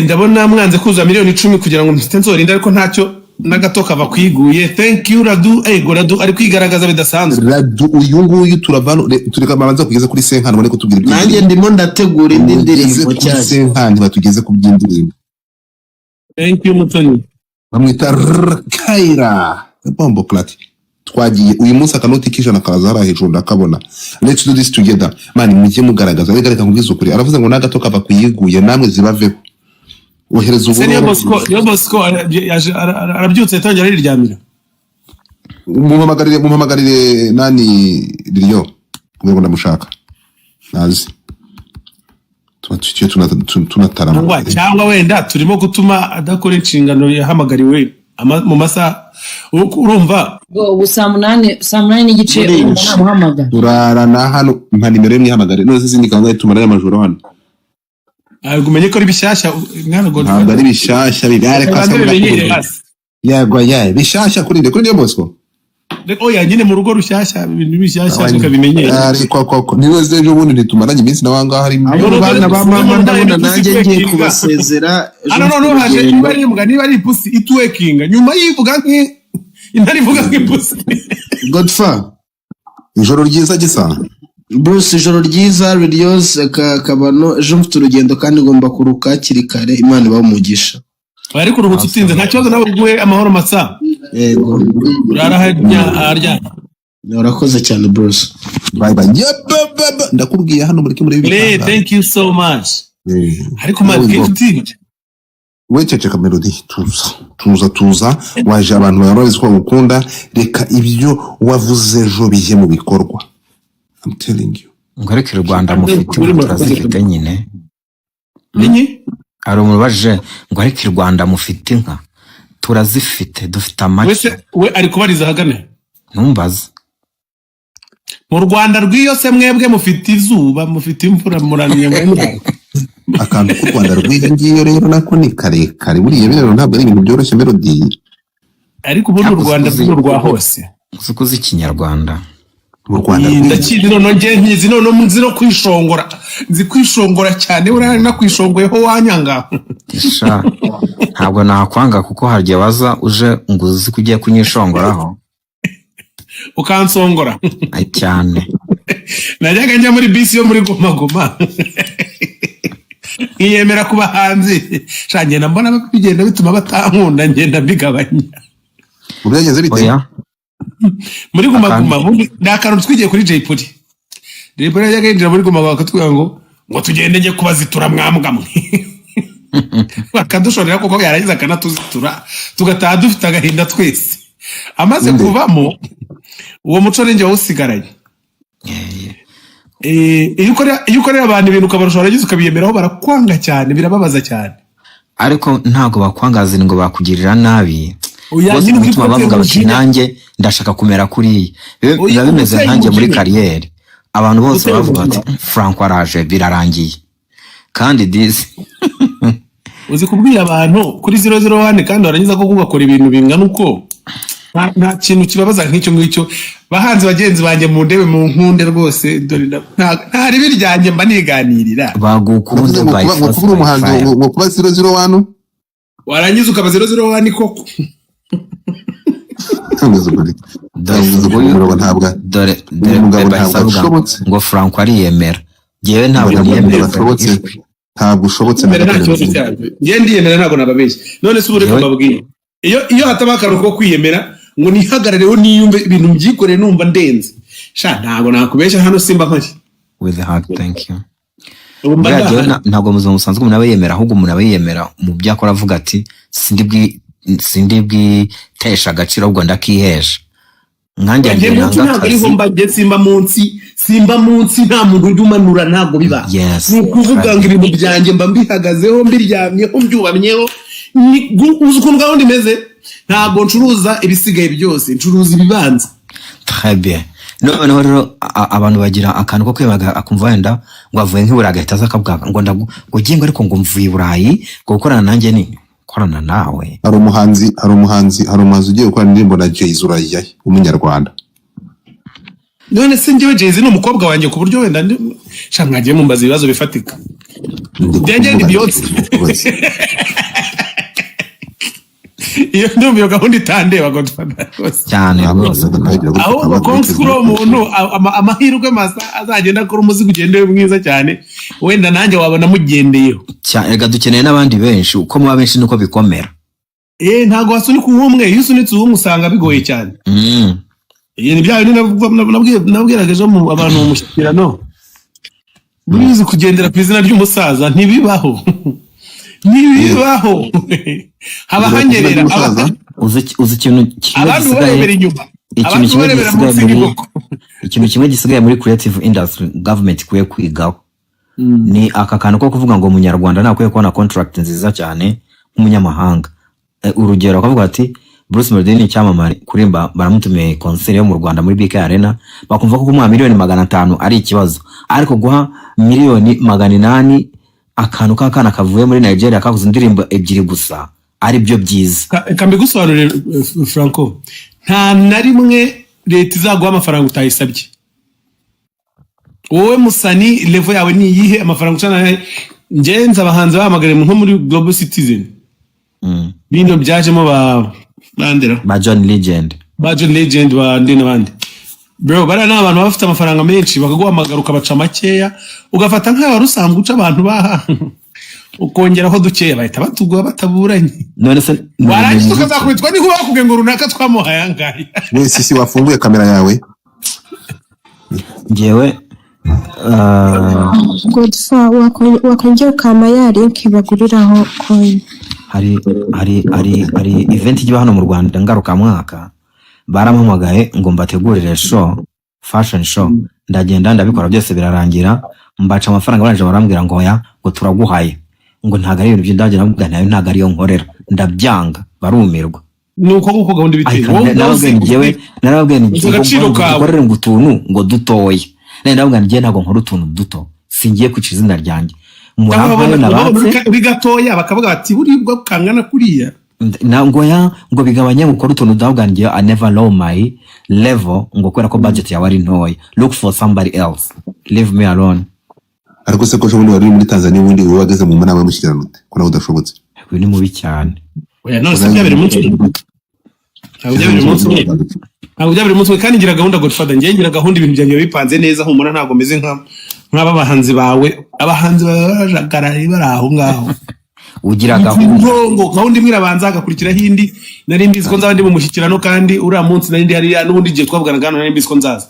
Ndabona mwanze kuzuza miliyoni 10 kugira ngo mpite nsohora indi, ariko ntacyo, n'agato kava kwiguye. Thank you, Radu. Ego, Radu ari kwigaragaza bidasanzwe. Radu uyu nguyu turava tureka babanza kugeza kuri senkani ubone kutubwira Nanjye iby'indirimbo. ndimo ndategura indi Mugeze ndirimbo kuri nshyashya. senkani batugeze ku by'indirimbo. Thank you, Mutoni. Bamwita Kaira Bombo Clat. Twagiye uyu munsi, akanoti k'ijana kaza hariya hejuru ndakabona. Let's do this together, man. Mujye mugaragaza. Reka reka nkubwize ukuri, aravuze ngo n'agato kava kuyiguye, namwe zibaveho, ohereza Se niyo ubururu. Bosco, niyo Bosco arabyutse yatangira ariryamira. Mumpamagarire, mumpamagarire nani riryo kugira ngo ndamushaka nazi tuba tugiye tunatarama. Cyangwa wenda turimo gutuma adakora inshingano yahamagariwe mu masaha. Urumva? Ubwo ubu saa 8, saa 8:30, urumva namuhamagara. Turarana hano, mpa nimero ye mwihamagare. None se izindi gahunda tumaranye amajoro hano? Ntabwo umenye ko ari bishyashya, mwana. Ntabwo Godfather. ari bishyashya, bigare ko Banze asa bimenyere hasi. Yego ye, bishyashya kuri nde? Kuri niyo Bosco? Oya nyine, mu rugo rushyashya, ibintu bishyashya reka bimenyere. Ariko koko niwe se ejo bundi ntitumaranye iminsi nawe ahangaha harimo? Abo bana ba mama, ndabona nanjye ngiye kubasezera ejo. Hano Mfite noneho haje urugendo. niba ari imbwa, niba ari ipusi itwekinga, nyuma yivuga nk'i intare ivuga nk'ipusi. Godfa. Ijoro ryiza, Gisa. Bruce, ijoro ryiza. Radios Kabano, ejo mfite urugendo kandi ngomba kuruka hakiri kare. Imana ibahe umugisha. Ariko uruhutse utinze, nta kibazo, nawe uguhe amahoro masa. Yego. Urara aharyana. Urakoze cyane, Bruce. Bye bye. Yebebebe. Ndakubwiye hano mureke murebe Le, ibitangaza. thank you so much. Ariko man, Here we go. gift. We ceceka, Melody, tuza tuza tuza. Waje abantu bawe babizi ko bagukunda. Reka ibyo wavuze ejo bijye mu bikorwa, I'm telling you. Ngo ariko i Rwanda mufite inka? Turazifite nyine. Ninyi? Hari umuntu ubajije ngo ariko i Rwanda mufite inka? Turazifite, dufite amagi. Wese we ari kubariza ahagana. Ntumbaze. Mu Rwanda rw'iyo se, mwebwe mufite izuba, mufite imvura, muramye mwe. Akantu k'u Rwanda rw'iyo ngiyo rero nako ni karekare. Buriya rero ntabwo ari ibintu byoroshye, Melody. Ariko ubundi u Ariko Rwanda uzi rw'u rwa hose. Uzi ko uzi Ikinyarwanda? Mu Rwanda rw'iyo. Ndakizi noneho, njye nkizi noneho, nzi no kwishongora, nzi kwishongora cyane. Buriya nakwishongoyeho wanyanga. Sha, ntabwo nakwanga, kuko hari igihe waza uje ngo uzi ko ugiye kunyishongoraho. Ukansongora. Ay, cyane. Najyaga njya muri bisi yo muri Guma Guma, nkiyemera ku bahanzi. Sha, ngenda mbona bigenda bituma batankunda, ngenda mbigabanya. Ubu byagenze bite? Oya. Muri Guma Akantu Guma ubundi ni akantu twigiye kuri Jay Polly. Jay Polly yajyaga yinjira muri Guma Guma bakatubwira ngo tugende njye kubazitura mwambwa mwe, bakadushorera kuko yarangiza akanatuzitura, tugataha dufite agahinda twese. Amaze Nde? kuvamo, uwo muco ninjye wawusigaranye. Iyo ukorera abantu ibintu ukabarusha, warangiza ukabiyemeraho, barakwanga cyane, birababaza cyane. Ariko ntabwo bakwangaza ngo bakugirira nabi. Oya, Bose nyine mu mutima ubwo bavuga bati umujinya. "Nanjye ndashaka kumera kuriya." Oya, Biba bimeze uteye nkanjye muri umujinya. carrière, abantu bose Uteye bavuga bati umujinya. "Franco araje, birarangiye." Kandi disi Uzi kubwira abantu kuri 001 kandi warangiza ko ugakora ibintu bingana uko, nta kintu kibabaza nk'icyo ngicyo. Bahanzi bagenzi banjye, mu ndebe, mu nkunde rwose, dore nta ribi ryanjye, mba niganirira. Bagukunde Uravuze ngo by kuba ngo force kuba uri by umuhanzi, fire. ngo kuba 001. Warangiza ukaba 001 koko. Ntabwo ukuri. Dore Ntabwo ukuri, nguyu umugabo ntabwo dore uyu dore mugabo Bebe ahise ntabwo avuga ashobotse. ngo "Franco ariyemera." Njyewe ntabwo Ntabwo niyemera. ashobotse, ntabwo ushobotse na Ndiyemera, nta gato. kibazo cyabyo. Njye ndiyemera, ntabwo nababeshya. None se ubu reka Njyewe mbabwire, iyo hataba akantu ko kwiyemera ngo nihagarareho, niyumve ibintu mbyikoreye, numva ndenze, sha, ntabwo nakubeshya, hano simba mpari. With the heart, thank you. Ubu mba Buriya njyewe ndahari. ntabwo mu buzima busanzwe umuntu aba yiyemera, ahubwo umuntu aba yiyemera mu byo akora, avuga ati "Sindi bwitesha agaciro, ahubwo ndakihesha." Nkanjye Njye njye munsi nanga ntabwo ariho akazi. mba. Njye simba munsi, simba munsi, nta muntu ujya umanura, ntabwo biba. Ni ukuvuga ngo ibintu byanjye mba mbihagazeho, mbiryamyeho, mbyubamyeho. Uzi ukuntu gahunda imeze? Ntabwo ncuruza ibisigaye byose, ncuruza ibibanza. Très bien. Noneho rero abantu bagira akantu ko kwibaga, akumva wenda ngo avuye nk'i Burayi, agahita aza akavuga ngo ndagu ngo ugiye ngo ariko ngo mvuye i Burayi ngo gukorana nanjye, ni gukorana nawe. Hari umuhanzi ugiye gukora indirimbo na Jay Z, urayiyahe, w'umunyarwanda. None se njyewe Jay-Z ni umukobwa wanjye ku buryo wenda sha, mwagiye mumbaza ibibazo bifatika? Ndi Njye ni kukubaza Beyonce. Kukubaza. Iyo ndumva iyo gahunda itandeba, Godfather, rwose. Cyane Ntabwo rwose. ntagira gutya Ahubwo akabazo konsi kuri uwo muntu, amahirwe masa azagenda akora umuziki ugende ube mwiza cyane, wenda nanjye wabona mugendeyeho. Rega dukeneye n'abandi benshi, uko muba benshi niko bikomera. Ntabwo wasunika uwumwe, iyo usunitse uwumwe usanga bigoye cyane. Ni bya bindi nabwiraga ejo mu abantu mu mushyikirano. Burizi kugendera ku izina ry'umusaza ntibibaho, ntibibaho, haba Kugendera ku izina hanyerera ry'umusaza? Uzi ikintu kimwe abandi gisigaye ubarebera inyuma, ikintu abandi kimwe ubarebera gisigaye munsi muri y'iboko. Ikintu kimwe gisigaye muri creative industry government ikwiye kwigaho ni aka kantu ko kuvuga ngo umunyarwanda ntakwiye kubona contract nziza cyane nk'umunyamahanga. Urugero bakavuga ati Bruce Melody ni icyamamare kuririmba, baramutumiye concert yo mu Rwanda muri BK Arena, bakumva ko kumuha miliyoni 500 ari ikibazo, ariko guha miliyoni 800 akantu k'akana kavuye muri Nigeria kakoze indirimbo ebyiri gusa ari byo byiza. Reka mbigusobanurire, Franco, nta na rimwe leta izaguha amafaranga utayisabye. Wowe musani, level yawe ni iyihe? Amafaranga ucana nayo? Ngenzi abahanzi bahamagariye nko muri Global Citizen, bino byajemo ba bandera, ba John Legend, ba John Legend, ba ndi n'abandi. Bro, bariya ni abantu baba bafite amafaranga menshi, bakaguhamagara ukabaca makeya, ugafata nk'ayo wari usanzwe uca abantu baha, ukongeraho dukeya, bahita batuguha bataburanye. None se ni Warangiza umuziki? ukazakubitwa niba bakubwiye ngo runaka twamuhaye angahe. We sisi, wafunguye kamera yawe? Njyewe Godfa, wakongera ukampa ya link baguriraho coin. Hari event iba hano mu Rwanda ngarukamwaka, barampamagaye ngo mbategurire show, fashion show, ndagenda ndabikora byose birarangira, mbaca amafaranga, barangije barambwira ngo oya, ngo turaguhaye, ngo ntabwo ari ibintu by'indage. Ndababwira ntayo, ntabwo ariyo nkorera, ndabyanga, barumirwa. Ni uko nguko gahunda iba iteye. Ariko Wowe ubwawe narababwiye uzi nti njyewe, narababwiye nti uzi ngo agaciro ngo kawe. dukorere ngo utuntu ngo dutoya. Nari ndababwira nti njyewe ntabwo nkora utuntu duto, singiye kwica izina ryanjye. Cyangwa Murampaye babona babona nabatse uri gatoya, bakavuga bati buribwa kangana kuriya. Na ngo ya ngo bigabanye, ngo ukore utuntu. Ndababwira nti njyewe I never low my level ngo kubera ko budget yawe ari ntoya. Look for somebody else, leave me alone. Ariko se ko ejo bundi wari uri muri Tanzania, ubundi wowe wageze mu nama y'umushyikirano ute ko nawe udashobotse? Uyu ni mubi cyane. Oya, none se byabera umunsi umwe? Ntabwo byabera umunsi umwe, ntabwo byabera umunsi umwe. Kandi ngira gahunda, Godfather, njyewe ngira gahunda, ibintu byanjye biba bipanze neza. Humura, ntabwo meze nk'aba bahanzi bawe. Abahanzi bawe bajagarari bari aho ngaho. Ugira gahunda. Ngo gahunda imwe irabanza, hagakurikiraho indi. Nari mbizi ko nzaba ndi mu mushyikirano, kandi uriya munsi nari ndi hariya n'ubundi igihe twavuganaga hano nari mbizi ko nzaza.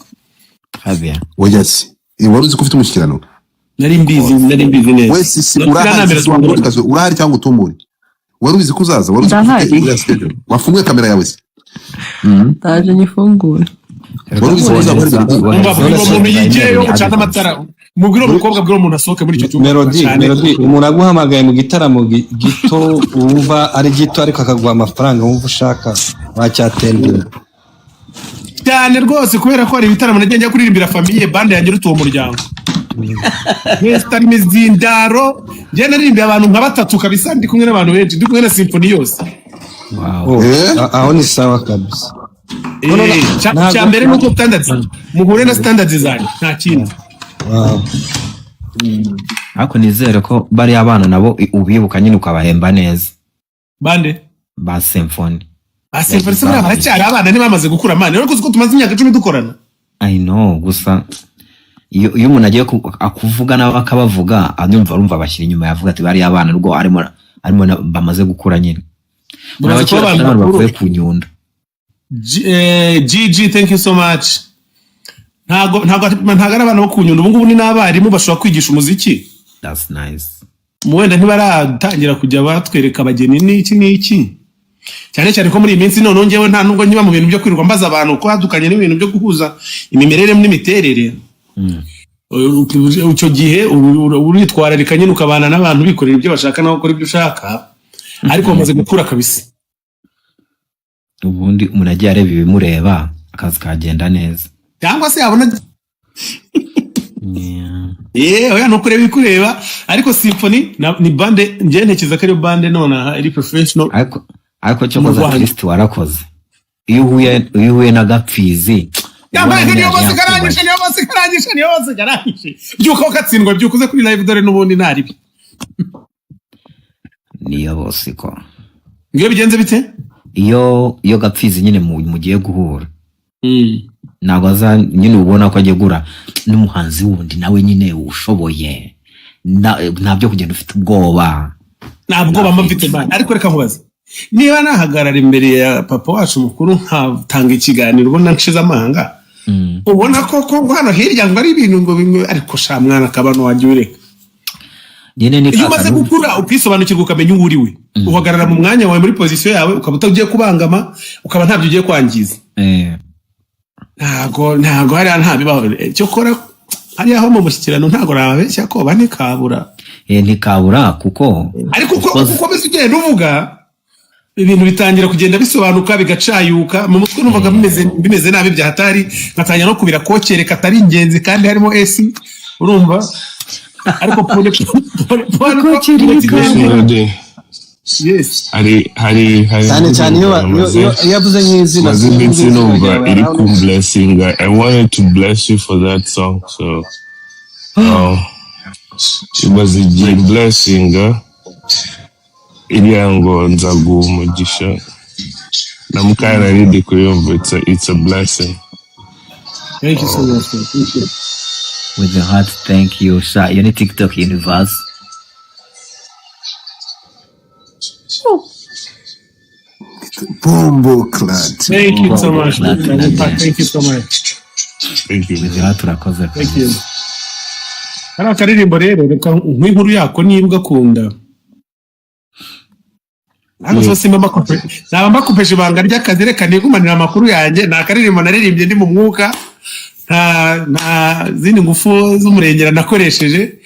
Habia. Oya se, wari uzi ko ufite umushyikirano? Nari mbizi, nari mbizi neza. We sisi, Iriya urahari? nama Sisi iratunguranye. urahari cyangwa utumure? Wari ubizi ko uzaza? Wari uzi ko ufite Ndahari. iriya schedule? Wafunguye kamera yawe se? Ndaje nyifungure. Wari ubizi ko uzaba Wohereza hari Umva, wohereza bwira uwo muntu yigireyo, email ucane advance. amatara. Mubwire uwo mukobwa, bwire uwo muntu asohoke muri icyo cyumba Melody, acane. Melody, umuntu aguhamagaye mu gitaramo gito wumva ari gito, ariko akaguha amafaranga wumva ushaka, wacyatendera? Cyane rwose, kubera ko hari ibitaramo nagiye njya kuririmbira famille, band yanjye iruta uwo muryango. Western imizindaro, njye naririmbiye abantu nka batatu kabisa, ndi kumwe n'abantu benshi, ndi kumwe na symphony yose. Wow. Oh, Eh? aho ni sawa kabisa. No, no, no, Cya ntabwo mbere nuko standards muhure na standards zanjye, nta kindi. Wow. Ariko nizere ko bariya abana nabo ubibuka nyine ukabahemba neza. Bande? Ba symphony. Ba symphony se buriya baracyari abana? Ntibamaze gukura, man? Rero kuzi ko tumaze imyaka 10 dukorana. I know, gusa iyo umuntu agiye akuvuga nawe akabavuga, anyumva arumva bashyira inyuma, yavuga ati bariya abana rwo arimo bamaze gukura nyine. Bamaze Urabakira kuba abantu abantu bakuru. bavuye ku nyundo. GG, thank you so much. Ntago ari abana bo ku nyundo, ubu ngubu ni n'abarimu bashobora kwigisha umuziki. That's nice. Wenda ntibaratangira kujya batwereka abageni n'iki n'iki, cyane cyane ko muri iyi minsi noneho njyewe nta nubwo nkiba mu bintu byo kwirirwa mbaza abantu ko hadukanye n'ibintu byo guhuza imimerere n'imiterere. Icyo gihe uritwararika nyine, ukabana n'abantu bikorera ibyo bashaka nawe ukora ibyo ushaka, ariko bamaze gukura kabisa. Ubundi umuntu agiye areba ibimureba, akazi kagenda neza. Cyangwa se yabona oya, nuko ureba ikureba. Ariko symphony ni band, njyewe ntekereza ko ariyo band nonaha iri professional Ariko cyo mu koza Rwanda. Kristo warakoze. Iyo uhuye n'agapfizi Yambaye ubona niyo bose nyine karanyishe, niyo bose karanyishe, niyo bose karanyishe. Byuka ugatsindwa, byuka uze kuri live, dore n'ubundi ntaribi. Niyo bose ko Ngiyo bigenze bite? Iyo gapfizi nyine mugiye guhura, ntabwo aza nyine, ubona ko agiye guhura n'umuhanzi wundi nawe nyine ushoboye. Nta byo kugenda ufite ubwoba. Nta bwoba mba mfite, man. Ariko reka nkubaze, niba nahagarara imbere ya papa wacu mukuru nkatanga ikiganiro, ubona nshize amanga, ubona koko ngo hano hirya ngo ari ibintu ngo bimwe, ariko sha mwana kabano wajya ureka. Nyine ni Iyo ka umaze kantu. gukura, ukisobanukirwa, ukamenya uwo uri we, uhagarara mu mwanya wawe, muri position yawe, ukaba utagiye kubangama, ukaba ntabyo ugiye kwangiza. Ntago hariya nta bibaho. Cyokora hariya ho mu mushyikirano ntago nababeshya ko ntikabura. Ntikabura kuko Ariko uko Of course. uko ukomeza ugenda uvuga, ibintu bitangira kugenda bisobanuka, bigacayuka mu mutwe. Numvaga bimeze nabi bya hatari, nkatangira no kubira kokere katari ingenzi kandi harimo esi, urumva? Ariko pole pole pole. Kokere pole. ni Melody. Yes. Hari Cyane cyane iyo iyo avuze nk'izina maze iminsi izina numva ryawe iri aho kumblessinga. I wanted to bless you for that song, so imaze igihe blessinga iriya ngo nzaguha umugisha na mukanya nari ndi kuyumva. It's a blessing. Thank you so much, man. Thank you. With the heart, thank you. Sha, iyo ni TikTok universe. Bombo clat. Thank you so much. Thank Thank you so much. Thank you. With the heart, urakoze. Thank you. Kariya akaririmbo rero, reka nk'inkuru yako niba ugakunda. Ntabwo so simba mbakupe, naba mbakupeje ibanga ry'akazi. Reka nigumanire amakuru yanjye. Ni akaririmbo naririmbye ndi mu mwuka, nta zindi ngufu z'umurengera nakoresheje,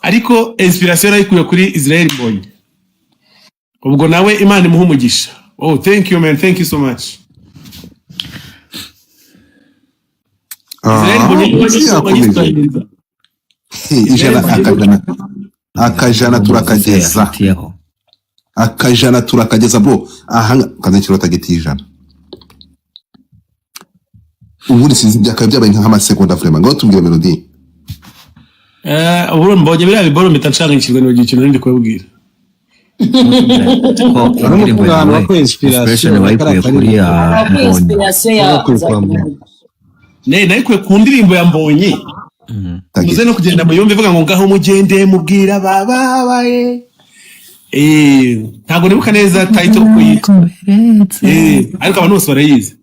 ariko inspiration nayikuye kuri Israel Mbonyi. Ubwo nawe Imana imuha umugisha. Oh, thank you man, thank you so much. Israel Ah, Mbonyi isi yakomeje. wanyiswahirinza. Hey, ijana akajana akajana turakageza, akajana turakageza bro. Aha kaze kiro target y'ijana. Ubundi sinzi byakaba byabaye nk'amasegonda vraiment. Ngaho tubwire Melody. Ubu mbonye biriya biboro mpita nshanganyikirwa nibagiwe ikintu nari ndi kubabwira. Ko Urimo indirimbo kuvuga ahantu yawe bakuye inspiration inspiration wayikuye kuri ya Bakuye Mbonyi. inspiration ya bakuye kwa Mbonyi. Ne, nayikuye ku ndirimbo ya Mbonyi. Muze no kugenda muyumve ivuga ngo ngaho mugende mubwira bababaye. Ntabwo nibuka neza title uko yitwa. Ariko abantu bose barayizi.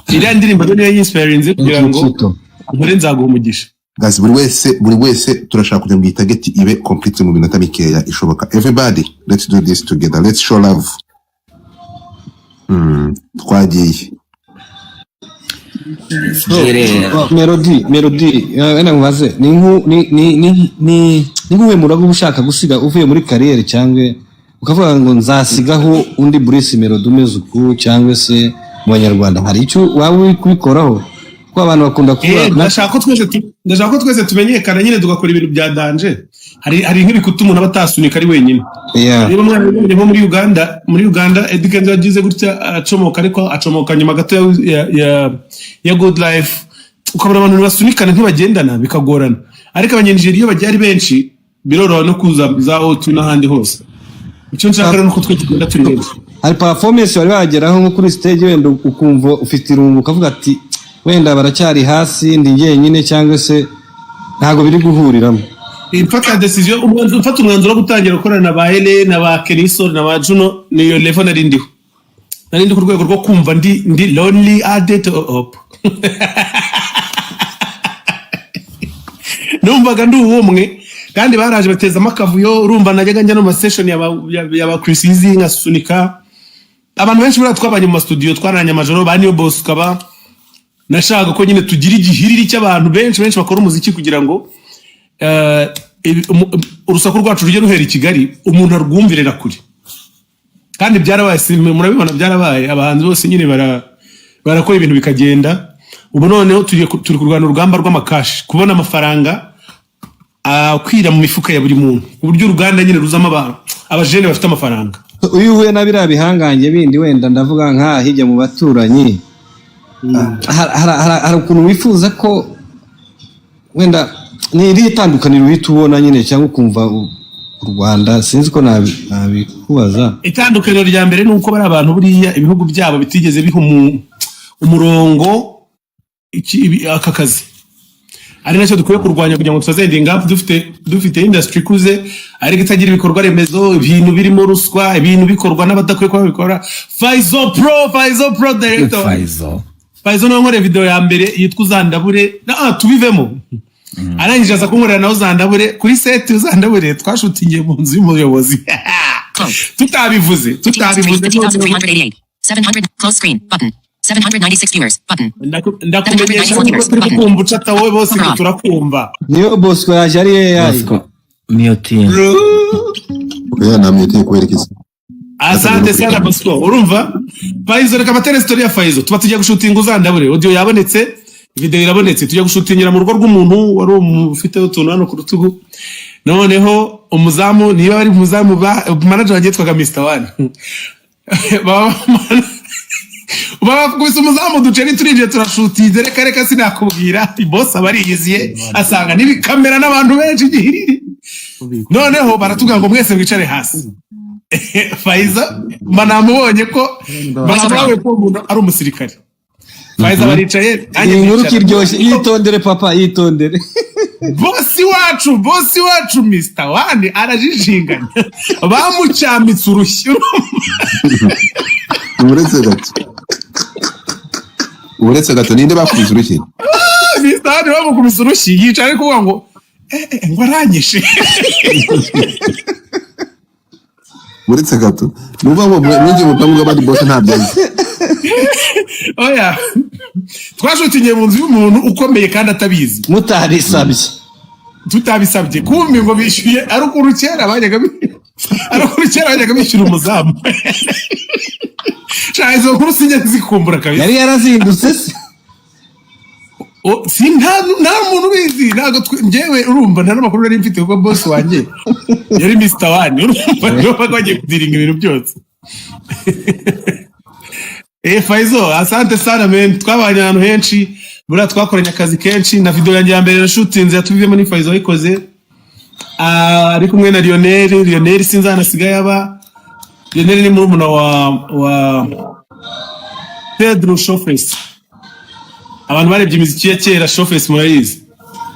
Iriya ndirimbo niyo yinspirinze kugira ngo nkore nzaguha umugisha. Guys, buri wese turashaka kugira ngo iyi target ibe complete mu minota mikeya ishoboka. Everybody, let's do this together, let's show love. Twagiye. Melody, Melody, wenda nkubaze, ni nku ni ni ni ni ni nk'uwe murago uba ushaka gusiga uvuye muri carrière, cyangwa ukavuga ngo nzasigaho undi Bruce Melody umeze uku, cyangwa se mu Banyarwanda hari icyo waba uri kubikoraho, kuko abantu bakunda kuvuga Ndashaka ko twese tumenyekana nyine, tugakora ibintu bya danger. Hari nk'ibikuta umuntu aba atasunika ari wenyine. Niba umwana wibonye nko muri Uganda Eddy Kenzo yagize gutya acomoka, ariko acomoka nyuma gato ya Good Life, ukabona abantu basunikana ntibagendana, bikagorana. Ariko Abanyanigeriya iyo bagiye ari benshi biroroha, no kuza za O2 n'ahandi hose. Icyo nshaka rero ni uko twe tugenda turi benshi. Hari performance wari wageraho nko kuri stage, wenda ukumva ufite irungu, ukavuga ati wenda baracyari hasi, ndi jyenyine, cyangwa se ntabwo biri guhuriramo? Mfata decision, umwanzuro, mfata umwanzuro wo gutangira gukorana na ba Ele na ba Keniso na ba Juno, niyo level nari ndiho. Nari ndi ku rwego rwo kumva ndi lonely at the top. Numvaga ndi uwumwe, kandi baraje batezamo akavuyo. Urumva najyaga njya no mu ma session ya ba Chris Easy nkasunika abantu benshi. Buriya twabanye mu ma studio, twararanye amajoro, ba Niyo Boss ukaba nashaka ko nyine tugira igihiriri cy'abantu benshi benshi bakora umuziki, kugira ngo urusaku rwacu rujye ruhera i Kigali, umuntu arwumvire na kure. Kandi byarabaye, murabibona, byarabaye. Abahanzi bose nyine barakora ibintu bikagenda. Ubu noneho turi kurwana urugamba rw'amakashi, kubona amafaranga akwira mu mifuka ya buri muntu, ku buryo uruganda nyine ruzamo abantu, abajene bafite amafaranga. Iyo uhuye na biriya bihangange bindi, wenda ndavuga nka hirya mu baturanyi, hari ukuntu wifuza ko wenda ni irihe tandukaniro uhita ubona nyine, cyangwa ukumva u Rwanda, sinzi ko nabikubaza. Itandukaniro rya mbere ni uko bari abantu buriya ibihugu byabo bitigeze biha umurongo aka kazi, ari nacyo dukwiye kurwanya kugira ngo tutazendinga dufite industry ikuze ariko itagira ibikorwa remezo, ibintu birimo ruswa, ibintu bikorwa n'abadakwiye kuba babikora. Faizo Pro, Faizo Pro director. Faizo. Faizo niwe nkoreye video ya mbere yitwa Uzandabure na tubivemo. Arangije aza kunkorera nawe Uzandabure kuri set. Uzandabure twashutingiye mu nzu y'umuyobozi tutabivuze. 788. 700. Close screen. Button. 796 viewers. Button. Ndakumenyesha ko turi kukumva ucata wowe bose ngo turakumva. Niyo Bosco yaje ari AI. Bosco muting. Oya, namwiteye kubera iki? Asante sana Bosco. Urumva Faizo, reka batere story ya Faizo. Tuba tugiye gushutinga Uzandabure, audio yabonetse, video irabonetse, tujya gushutingira mu rugo rw'umuntu wari ufite utuntu hano ku rutugu. Noneho umuzamu, niba ari umuzamu ba manager wanjye yitwaga Mr One, baba bakubise umuzamu uduceri, turinjiye turashutinze. Reka reka, sinakubwira, boss aba ariyiziye, asanga n'ibikamera n'abantu benshi igihiriri. Noneho baratubwira ngo mwese mwicare hasi. Faiza mba namubonye ko mba namubonye ko umuntu ari umusirikare. Faiza baricaye, nanjye Iyi nkuru ndicara. kiryoshye, yitondere papa, yitondere. Bosi wacu Mr One arajijinganya, bamucyamitse urushyi. Uretse gato, uretse gato, ninde bakubise urushyi? Mr One bamukubise urushyi, yicara ari kuvuga ngo ngo aranyishe. Uretse gato, ni ukuvuga ngo mwinjiye mu rupangu rw'abandi, bose ntabyo azi. Oya, twashutingiye mu nzu y'umuntu ukomeye kandi atabizi. Mutabisabye. Tutabisabye, kumbi ngo bishyuye ari ukuntu kera bajyaga Ariko kera bajyaga bishyura umuzamu. Sha, izo nkuru sinjya nzikumbura kabisa. Yari yarazindutse se? O, si nta muntu ubizi, ntabwo njyewe urumva nta n'amakuru nari mfite, kuko boss wanjye yari Mr One, urumva niwe wabaga wagiye kudiringa ibintu byose. Faizo, asante sana man, twabanye ahantu henshi, buriya twakoranye akazi kenshi, na video yanjye ya mbere nashutinze yatuviyemo ni Faizo wayikoze. Ah, ari kumwe na Lionel. Lionel sinzi ahantu asigaye aba. Lionel ni murumuna wa Pedro Shofes. Abantu barebye imiziki ya kera, Shofes murayizi.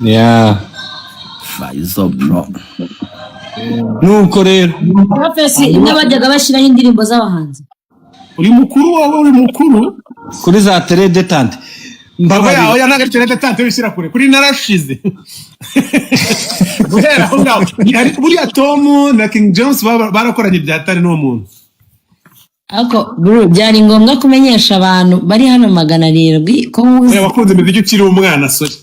Yeah. Faizo bro. Nuko rero Profesi imwe bajyaga bashyiraho indirimbo z'abahanzi. Uri mukuru, wowe uri mukuru. Kuri za tele detente. Oya. Mbabarira. Oya, ntabwo ari tele detente, wishyira kure kuri narashize. Guhera aho ngaho buriya Tom na King James barakoranye bya tari n'uwo muntu. Ariko bro, byari ngombwa kumenyesha abantu bari hano 700 ko muzi. Oya, wakunze imiziki ukiri umwana, sorry.